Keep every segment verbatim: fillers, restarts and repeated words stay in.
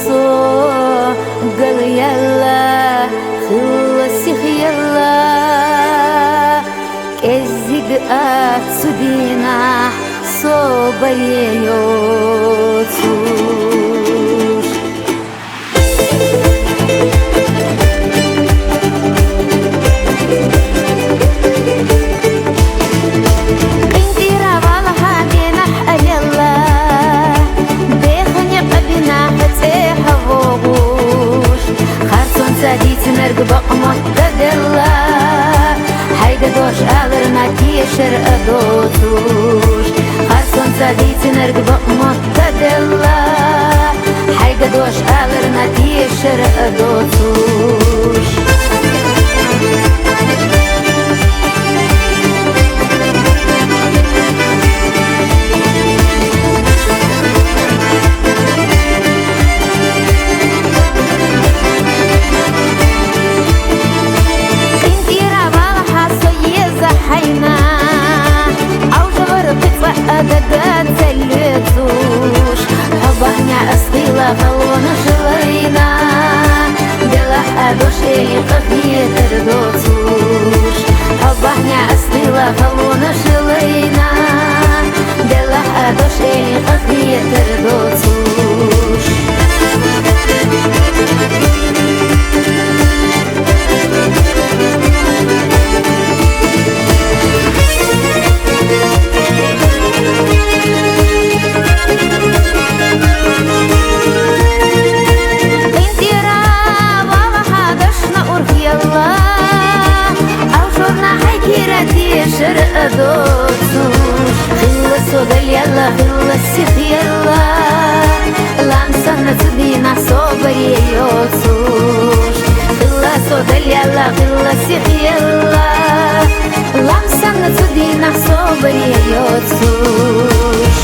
Со галъяла хилла сихъяла, кӀеззига цу динахь собаре йоцуш. КъинтӀера валахь динахь аялла, бехне къабинахь цӀехьа вогӀуш, харцонца дицинарг бакъ мотт делла, хӀайда дош аларна тешар а доцуш, харцонца дицинарг бакъ мотт делла, хӀайда дош аларна тешар а доцуш. КъинтӀера валахь со еза хӀайна, авжавар пицӀа а дага ца лецуш, хьо бахьня ас хила халонаш лайна, делахь а дош эли къахетар доцуш, хьо бахьня ас хила халонаш лайна, делахь а дош эли къахетар доцуш. КъинтӀера валахь дашна урхьелла, авжорна хӀай кира тешар а доцуш. Хилла со галъяла, хилла сихъяла, лам санна цу динахь собаре йоцуш. Хилла со галъяла, хилла сихъяла, лам санна цу динахь собаре йоцуш.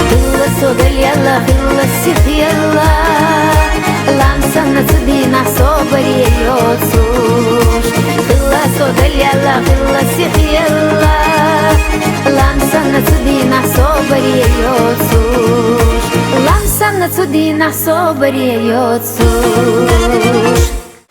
Хилла со галъяла, хилла сихъяла, лам санна цу динахь собаре йоцуш. Хилла со галъяла, хилла сихъяла, лам санна цу динахь собаре йоцуш. Лам санна цу динахь собаре йоцуш.